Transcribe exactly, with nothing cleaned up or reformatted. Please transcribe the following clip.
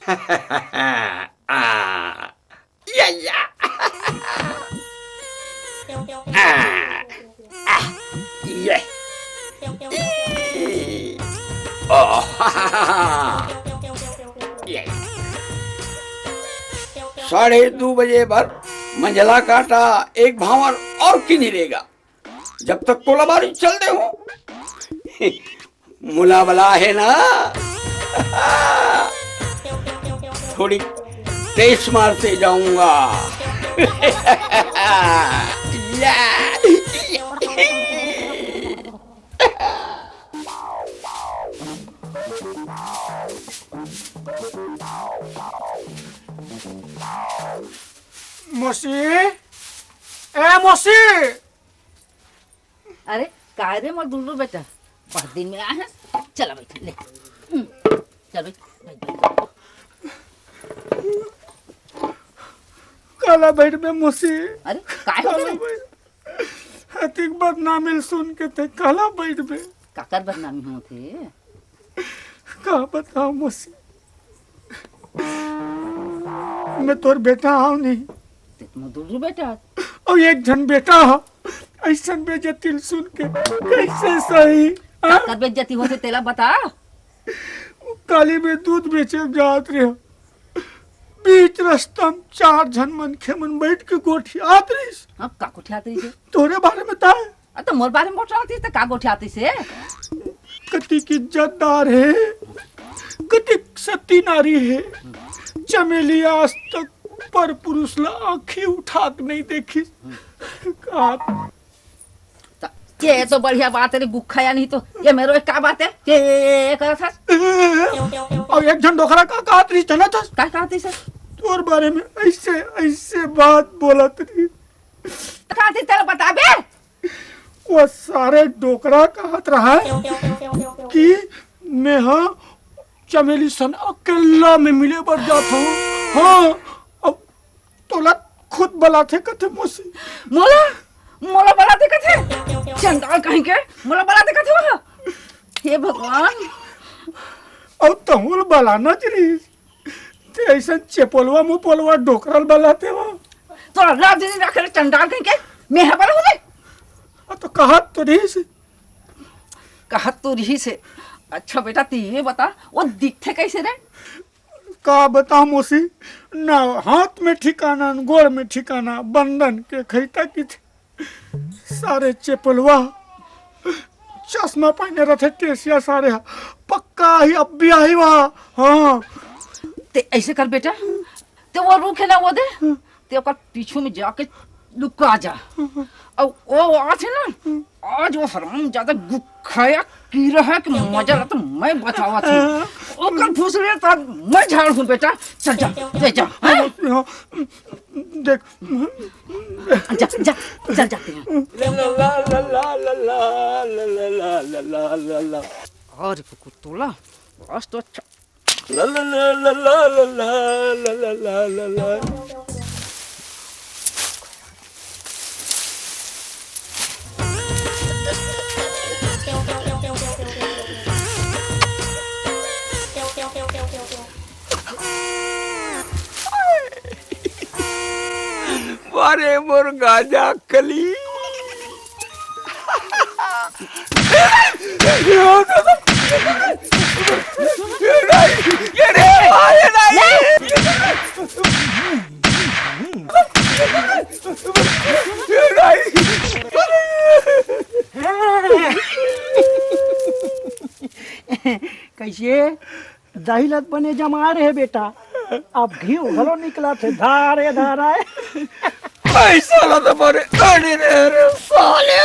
आ, या, या। आ, आ, ये। ई, ओ, ये। साढ़े दू बजे बर मंझला कांटा एक भांवर अउ किनी रेगा। जब तक कोलाबारी चल दे हूँ, मुला बला है ना, थोड़ी तेज मारते जाऊंगा। या। मौसी, ए मौसी। अरे, काय रे मोर दुल्लू बेटा, बहुत दिन में आए हैं। चला बैठ, ले। हम्म, चल बैठ, बैठ, बैठ। काला बैठ बे मौसी। अरे, काय हो काला गया? बैठ। अतिक बदनामी सुन के ते काला बैठ बे। काकर बदनामी होत हे? का बताओ मौसी, मैं तोर बेटा हूँ नहीं। ते तो मोर दुल्लू बेटा। अउ एक झन बेटा ह, अइसन बेइज्जती सुन के कइसे सही? हाँ? काकर बेइज्जती होथे तेला बता। काली मैं दूध बेचे जात रहे, बीच रस्ता म चार झन मनखे मन बैठ के गोठियात रहिस। हाँ, का गोठियात रहिस हे? तोरे बारे में ताय। आ, तो मोर बारे में गोठियात रहिस, तो का गोठियात रहिस हे? कतिक इज्जतदार हे, कतिक सती नारी हे। चमेली आज तक पर पुरुष ला आँखी उठा के नहीं देखिस। का त ये तो बढ़िया बात हे रे, गुखा या नहीं तो ये मेरो एक का बात हे? ये, ये, ये, ये करत हस? अउ एक झन डोकरा का कहत रहिस, जानत हस? का कहत रहिस? तोर बारे में अइसे, अइसे बात बोलत रहिस। का कहत रहिस, तेला बताबे? वो सारे डोकरा कहत रहा कि मैं हा चमेली सन अकेला में मिले बर जात हूँ। हाँ, अब तोला खुद बलाथे कथे मौसी। मोला, मोला बलाथे कथे? चंडाल कहीं के, मोला बलाथे कथे वो? हे भगवान। अउ तहुल बलाना च रहिस। ते अइसन चेपोलवा मुपोलवा डोकरल बलाथे वो। तोला लाज नहीं रखे रे चंडाल कहीं के, मैं हा बलाहूँ रे। अ, तो कहत तो रहिस। कहत तो रहिस हे। अच्छा बेटा, तैं ये बता, वो दिखथे कइसे रे? का बता मौसी, ना हाथ में ठिकाना, न गोड़ में ठिकाना, बंदन के खइता किथे। सारे चेपलवा, चश्मा पहिने रथे, टेसिया सारे हा। पक्का ही अब भी आही वहा। हाँ। ते अइसे कर बेटा, ते वो रुख हे ना, वो दे, ते ओकर पीछू में जाके लुका जा। अउ वो आथे ना, आज वो हरामजादा गुखा या कीरा हे कि मजा ला तो मैं बतावत हूँ। ओकर फुसरी तो मैं झाड़हूँ बेटा। चल जा, ले जा। हाँ? देख। जा, जा, चल जाते हैं। ला, ला, ला, ला। अरे कुकुर तोला, आज तो अच्छा। ला, ला, ला, ला। अरे मोर गांजा कली। ये रे, ये रे। कइसे? दही ल त बने जमाय रहे बेटा, अब घीव घलो निकलत हे, धारे धाराए। पैसा ला तो बने अड़ी रहे रे साले।